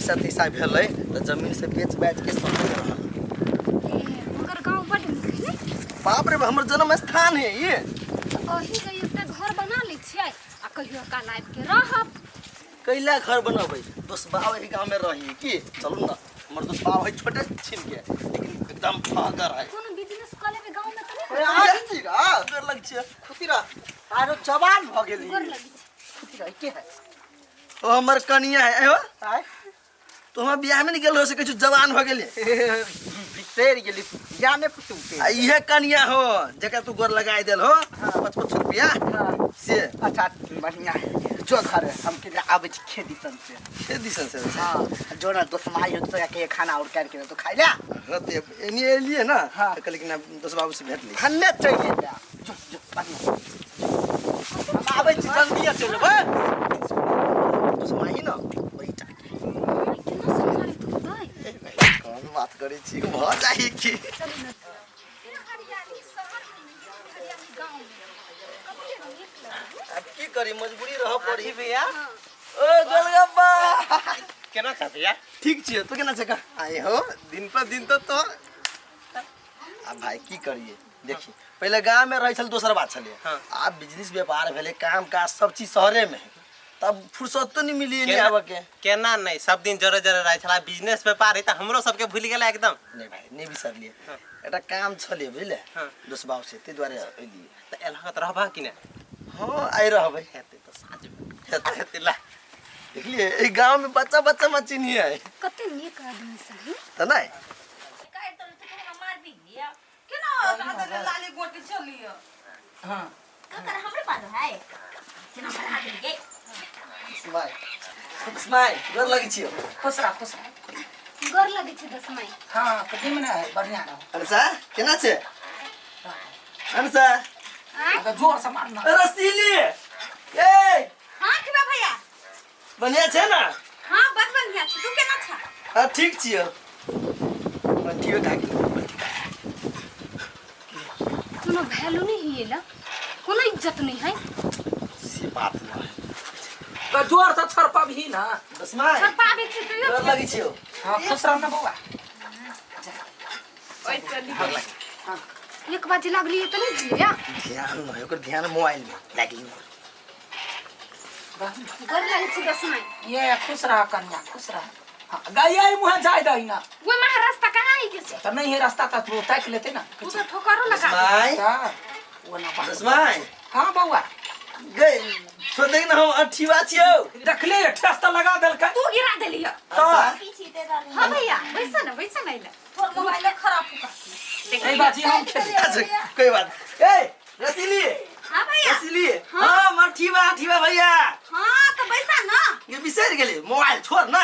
पैसा तैसा भेलै तऽ जमीन से बेच बाच के सब रहल। मगर गाँव बड नीक है ने? बाप रे, हमर जन्म स्थान है ये। अही के एकटा घर बना लै छियै आ कहियो काल आबि के रहब। कैला घर बनबै? दोस्त बाप एहि गाँव में रही की? चलू ना, हमर दोस्त बाप है छोटे छिन के, लेकिन एकदम फहगर है। कोनो बिजनेस कऽ लेबै गाँव में तऽ अरे आ छी आ गोर लग छियै। खुशी रह, आरो जवान भऽ गेली। गोर लगै छै। खुशी रह, के है? ओ हमर कनिया है। एहो आय। तो हम बियाह में नहीं गेल हो सकै छु, जवान हो गेली। बिसरि गेली ज्ञाने पुतु के। आ इहे कनिया हो जेकरा तू गोर लगाई देल हो 55 रुपया। हाँ। से। अच्छा बढ़िया है, जो घर है, हम के आबै छी खेती दिसन से। खेत दिसन से? हाँ, जो ना दोस्त माई हो तो के खाना और कर के तो खाइ ले। हाँ, तो एनी एलिए ना। हाँ। तो कहली कि ना दोस्त बाबू से भेट ली। खन्ने चलि गेलै। जो जो बढ़िया, हम आबै छी, जल्दी चलि जेबै। दोस्त माही ना वही टा। केना सम्हारैत होतै? कोन बात करै छी, भऽ जाइ की। चलू ने। हरियाली शहर में नहीं, हरियाली गाँव में कते नीक लगै। आब की करी, मजबूरी रह पड़ी। भैया। ओ गोलगप्पा। केना छ भैया? ठीक छियै, तू केना छै? का आइ हो दिन पर दिन तो तो आ भाई की करिए। देखी, पहिले गाँव में रहै छल दोसर बात छलै। हाँ। आब बिजनेस व्यापार भेलै, काम काज सब चीज शहरे में है, तब फुर्सत तो नहीं मिली नहीं केना? आबऽ के। केना नहीं, सब दिन जरे जरे रहै छला, बिजनेस व्यापार है तऽ हमरो सबके भूलि गेला एकदम। नहीं भाई, नहीं बिसरलिए। हाँ। एकटा काम छलै बुझले। हाँ। दोस्त बाबू से ताहि दुआरे एलियै। तऽ एलहक तऽ रहबह कि नहि? हाँ, आइ रहबै। हेतै तऽ साँझ हेतै। हेतै ला। देखलिए, एहि गाँव में बच्चा बच्चा में चिन्हिए। कते नीक आदमी सब है। तऽ नहि केना लाली गोटी चलियो? हाँ। ककर हमरे पास है केना बढ़ा देलियै? माय माय, गोर लगै छियौ। खुश रह, खुश रह। गोर लगै छै दसमाई। हाँ, कथी में है, बढ़िया रहो। अनसा केना छै अनसा? अगर जोर से मारना। रसीली ए। हाँ की बा भैया? बढ़िया छै ना? हाँ, बड़ बढ़िया छै। तू केना छ? हाँ, ठीक छियौ। बंटियो काकी, बंटी। कोनो वैल्यू नहीं है ला, कोनो इज्जत नहीं है। से बात न है। तो जोर से छड़पबही ना। दसमाई। छड़पाबै छी तैयो। गोर लगै छियौ। हाँ, खुश रह ना बौआ। एक बाजे लागलियै तऽ नहीं भेलै या। ध्यान न है ओकर, ध्यान मोबाइल में लागि। गोर लगै छी दसमाई। ये खुश रह कन्या, खुश रह। हाँ, गैया ही मुँह जाय दही ना। ओहि माह रास्ता कहाँ है के? तो नहीं है रास्ता तो वो ताक लेते ना। तू तो ठोकरो लगा दे। दसमाई। तो वो ना बात। दसमाई। हाँ बौआ। गई सोचै न हम अठीवा छियौ। देखले, ठेस तो लगा देलकै। तू गिरा देलियो। तो हाँ भैया, बैसा ना, बैसा ना, इला तोर मोबाइल खराब हो गया। नहीं बाजी, हम खेल। अच्छा, कोई बात। ए रसीली। हाँ भैया। रसीली। हाँ, हम अठीवा अठीवा भैया। हाँ तो बैसा ना। ये बिसरि गेली, मोबाइल छोड़ ना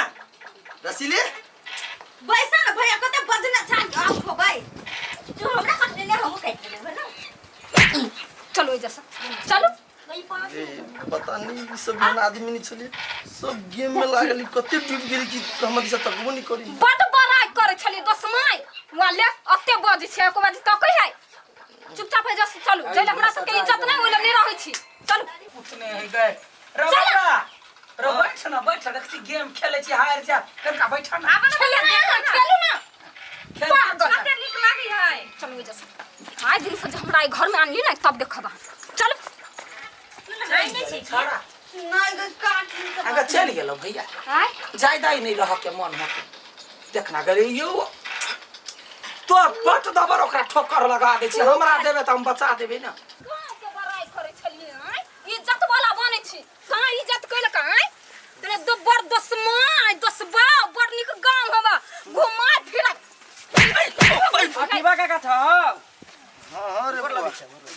रसीली। बैसा ना भैया, कते बजना छान आप होबै। तू हमरा काट लेने, हमहूँ काटि लेबै ना। चलो एजा से चलो। ए, पता नहीं ई सब एहन आदमी नहीं छलै, सब गेम में लागल, कते डूबि गेली कि हमर दिशा तकबो नहीं करी। बड बड़ाई करै छलियै दसमाई वाले, अते बजै छै, एको बाजी तकै है। चुपचाप एजा से चलू, जैले हमरा सबके इज्जत नहीं ओइले नहीं रहै छी। चलू। उठने है गए रे बौआ, रे बैठ ना, बैठ। देख छी गेम खेले छी, हार जा कनका, बैठ ना। आब ना भैया, देख ना। खेलू ना। खेल। कते नीक लागै है। चलू एजा से। आइ दिन से जे हमरा एहि घर में आनली ना तब देखब अहाँ। चलू। छड़ा। नहीं गई, काट ली। अगर चलि गेलौ भैया। आय। जाय दाई नहीं रह के मन होते, देखना गरे यो तो पट दबर ओकरा ठोकर लगा दै छी। हमरा देबे तऽ हम बचा देबै ना। गाँव के बड़ाई करै छलियै, आँय इज्जत वाला बनै छी, कहाँ इज्जत कैलक? आँय तोरे दो बड़ दसमाय दसबा, बड़ नीक गाँव हवा घुमा फिरा। अठीबा काका छौ? हाँ हाँ रे बौआ,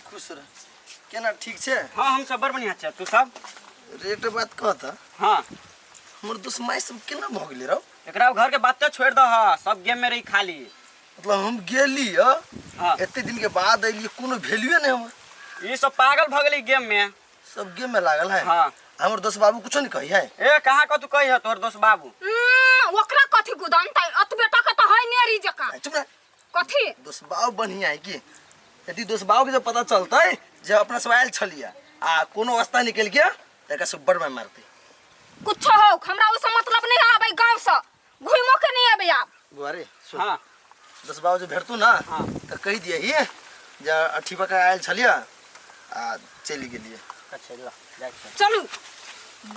खुश रह। केना, ठीक छै? हाँ, हम सब बड़ बढ़िया छै, तू सब? रे, एकटा बात कह तऽ। हाँ। हमर दोस्त माय सब केना भऽ गेलै रौ? एकरा घर के बात तो छोड़ दह, सब गेम में रही खाली। मतलब हम गेली ह। हाँ। एते दिन के बाद अयली, कोनो वैल्यूए नहीं हमर। ई सब पागल भऽ गेलै गेम में। सब गेम में लागल है। हाँ। हमर दोस्त बाबू कुछो नहीं कही है? ए, कहाँ कतू कही है तोहर दोस्त बाबू? ओकरा कथी गुदनतै, अतबे टका तऽ है नेरी जकाँ। चुप रह। कथी? दोस्त बाबू बढ़िया है की? यदि दोस्त बाबू के जब पता चलतै जे अपना सब आयल छलियै आ कोनो रास्ता निकलि गया तऽ एकरा सब बड़ मारि मारतै। कुछो हो हमरा ओइसँ मतलब नहीं आबै गाँव से घुमो के नहीं आबै आब। बुआ रे सुन। हाँ। दस बाबू जे भेटतू ना हाँ। तऽ कहि दिए ही जे अठी पका आयल छलियै आ चलि गेलियै। अच्छा ल जाइ छी। चलू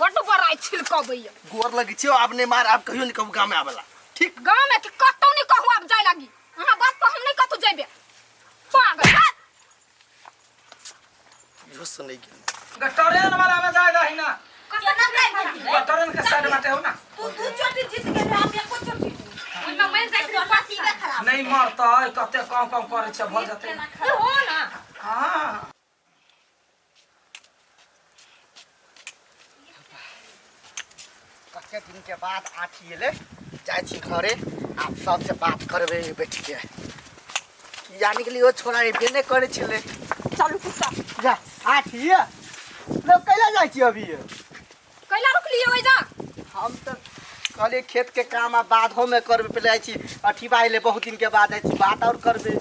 बड्ड बड़ाइ छिलकबैया। गोर लगै छियौ, आब नहि मार, आब कहियो नहि कहू गाममे आबैला, ठीक? गाँव में कि कतौ नहीं कहू आब जाय लागी, अहाँ बात पर हम नहीं कतौ जेबे। पागल बात। इहो से नहीं गेल। ट्रेन वाला में जाय दही ना। केना काटि देलही? ट्रेन के साइड बाटे हो ना। तू दू चोटी जीत गेल, हम एको चोटी नहीं। ओहिमे मरि जाइ तोर नसीबे खराब। नहीं मरतै, कते कम कम करै छै भऽ जेतै। ए हो ना। हाँ। कते दिन के बाद आठी एलै, जाइ छी घरे, आब सबसे बात करबै बैठ के। यानी कि ओ छोड़ा एबे नहि करै छलै। चलू कुत्ता। जा आठी लोग कैला जाइ छी अभी? कैला रुकलियै ओहि जा? हम तऽ कहलियै खेत के काम आ बाधो में करबै, पहिले जाइ छी अठीबा एलै बहुत दिन के बाद जाइ छी बात और करबै।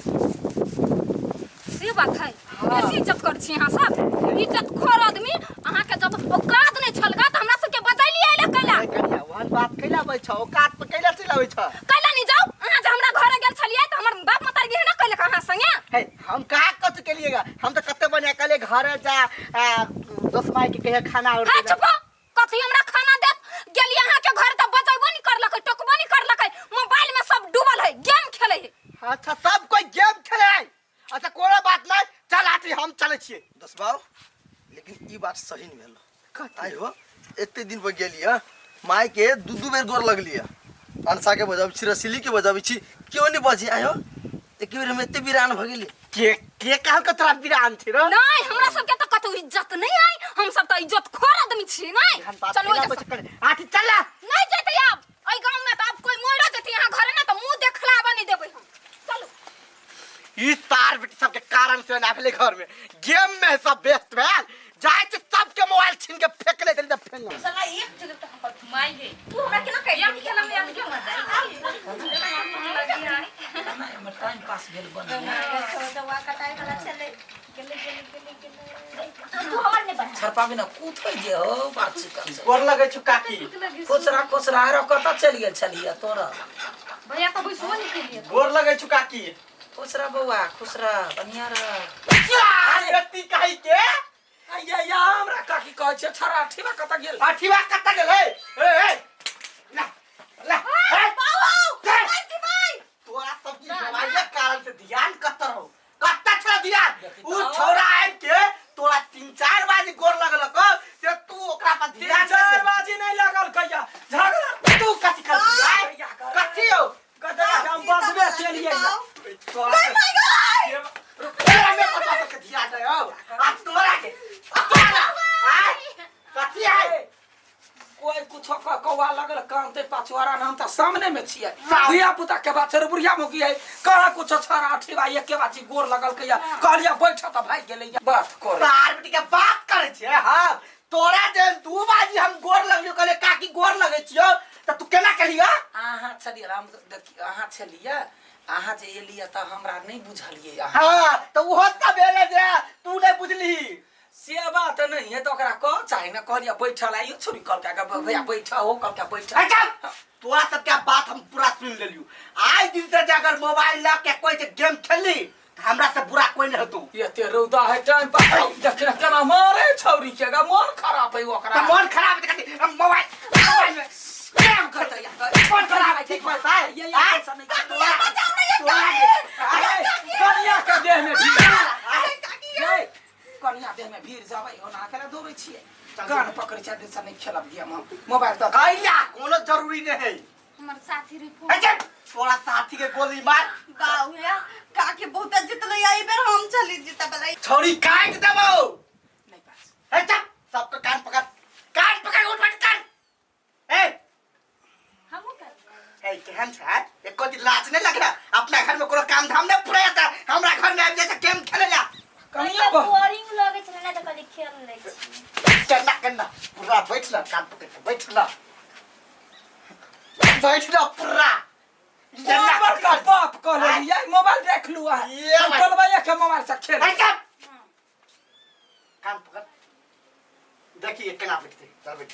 से बात है। बेसी इज्जत कर छी अहाँ सब, इज्जत खोर आदमी। अहाँ के जब औकात नहीं छल गा त हमरा सबके बजैलियै एले कैला? अरे कनिया ओहन बात कैला आबै छ, औकात पर कैला चलि आबै छ? कैला नहीं जाउ? अहाँ जे हमरा घरे गेल छलियै त हमर बाप मतारी गेहे ना कैलक अहाँ संगे? हे हम कहाँ कथी केलिएगा, हम तऽ कते बढ़िया कहलियै घरे जा आ दोस माय के कहिया खाना और हे चुप, कथी हमरा खाना देत? गेलियै अहाँ के घर त बजैबो नहीं करलकै, टोकबो नहीं करलकै, मोबाइल में सब डूबल है, गेम खेले है। अच्छा सब कोई गेम खेले है, अच्छा कोनो बात नहीं, चल आती हम चलै छियै। दस बाबू लेकिन ई बात सही नहीं भेल। आइ हो एते दिन पर गेलियै, माय के दू दू बेर गोर लगलियै, अनसा के बजाबै छी, रसीली के बजाबै छी, केओ नहीं बजे। आइ हो एक बेर हम एते वीरान भऽ गेली। के के कहलकै तोरा वीरान छी रो? नहीं हमरा सबके तऽ कतौ इज्जत नहीं है, हम सब तऽ इज्जत खोर आदमी छी। नहीं एहन बात चलो केना ओहि बजै करे? आठी चल ना। नहीं जेतै आब एहि गाँव में तऽ आब कोई मरो जेतै यहाँ घरे ना तऽ मुँह देखलाबऽ नहीं देबै हम। चलू। ई सार बेटी सबके कारण से ना भेलै घर में, गेम में सब व्यस्त भेल जाइ छै, सबके मोबाइल छीन के फेंक ले देली तऽ फेंक। साला एक जगह तऽ हमर घुमाइ गई, तू हमरा केना कहि गेम खेलऽ में आबि गेल। हमर टाइम पास भेल बन। दवा कटाइ वाला छलै, गेलै गेलै गेलै गेलै। तू हमर नहि बढ़ा। छरपा बिना कूथै जे हो बात चिकन से। गोर लगै छु काकी। खुश रह खुश रह, रो कतऽ चलि गेल छलियै तोरा? भैया तऽ बैसबो नहीं केलियै। गोर लगै छु काकी। खुश रह बौआ, खुश रह, बढ़िया रह। बेटी कहि के अइया या हमरा काकी कहै छै छरा अठीबा कतऽ गेल? अठीबा कतऽ गेल? हे ए ए ला ला हे बाबू हे। भाई तोरा सब की मोबाइल के कारण से ध्यान कतऽ रहो, कतऽ छला ध्यान? उ छौड़ा आबि के तोरा 3-4 बाजी गोर लगलक से तू ओकरा पर तीन ध्यान चार दे। बाजी नहीं लगल कहिया झगड़ा तू कथी कर कथी हो? कतऽ हम बजबे केलियै तोरा तोरा में पता सबके ध्यान दे हो आ तोरा के तोरा आय कथी है? कोई कुछो कौआ लगल कानते पाछुआरा हम तऽ सामने में छियै। धिया पुता के बात छै, बुढ़िया मुगी है कहाँ कुछो छड़ा अठीबा एके बाजी गोर लगल कहिया कहलिया बैठ तऽ भागि गेलै बात कर। बार बेटी के बात करै छियै हम, तोरा जे 2 बाजी हम गोर लगलियो, कहलियै काकी गोर लगै छियौ तऽ तू केना केलियै? अहाँ छलियै हम देखियौ, अहाँ छलियै, अहाँ जे एलियै तऽ हमरा नहि बुझलियै अहाँ। हाँ तऽ ओहो सब भेलै जे तू नहि बुझलिही। से बात नहीं है तऽ ओकरा कह चाहे ना, कहलियै बैठल आइयो छोरी कहलकै के भैया बैठ हो, कहलकै बैठ। अच्छा तोरा सबके बात हम पूरा सुन लेलियो। आइ दिन से जे अगर मोबाइल लऽ के कोई जे गेम खेलली तऽ हमरा से बुरा कोई नहीं होतौ। एते रौदा है टाइम पास देख ना केना मारे छौरी के गा, मन खराब है ओकरा। तऽ मन खराब है तऽ कथी? हम मोबाइल मोबाइल में गेम खेलतै या। मन खराब है, ठीक बात है। ये आइ, ऐसा नहीं तोरा तोरा कनिया के देह में भीड़। ये कनिया देह में भीड़ जाबै हो ना केना दौड़ै छियै, कान पकड़ै छै से नहीं खेलब गेम हम मोबाइल तऽ कैला कोनो जरूरी नहीं है। हमर साथी रे फोन। अच्छा तोरा साथी के गोली मार। बाबू या काकी बहुत जितलै एहि बेर हम चली जीतै बला। छौरी काटि देबौ। नहीं पास। अच्छा सबके कान पकड़, कान पकड़ उठ बैठ कान। ए हमहूँ करबै। ए केहन छै, एको दिन लाज नहीं लग रहा? अपना घर में कोनो काम धाम नहीं पूरा जाता, हमरा घर में आबि जाइ छै गेम खेले ला। कनिया बा बोरिंग लगै छलै ना तऽ कहलियै खेल लै छी। केना केना पूरा बैठ ना, कान पकड़ के बैठ ना, बैठ ना पूरा। कोन बड़का बाप कहलियै मोबाइल देख लू अहाँ। ये हम भाई। कहलबै के मोबाइल से खेल। अच्छा कान पकड़, देखिए केना बैठते, चल बैठ।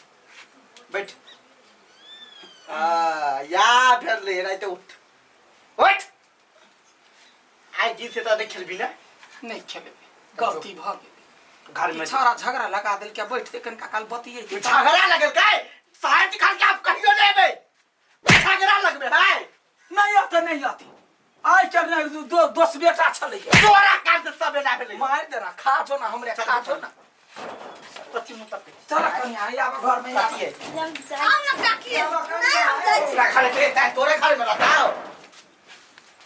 बैठ आ या फिर ले रहा तो उठ उठ आई गीत से तो नहीं खेलबी ना नहीं खेलेबै गलती भऽ गेलै घर में छौड़ा झगड़ा लगा देलकै बैठते कनिका काल बतियै झगड़ा लगल काय साहब जी खाल के आप कहियो नहीं बे झगड़ा लगबे है नहीं अते नहीं अते आइ चल नहीं दो दोस बेटा छलै तोरा कान से सब ना भेलै मारि देना खा जो ना हमरे खा जो ना पति मुंह तक चल कनिया आब घर में आब पति आउ ना काकी नहीं हम जाइ छी तोरा घरे पे तोरे घर में बताओ।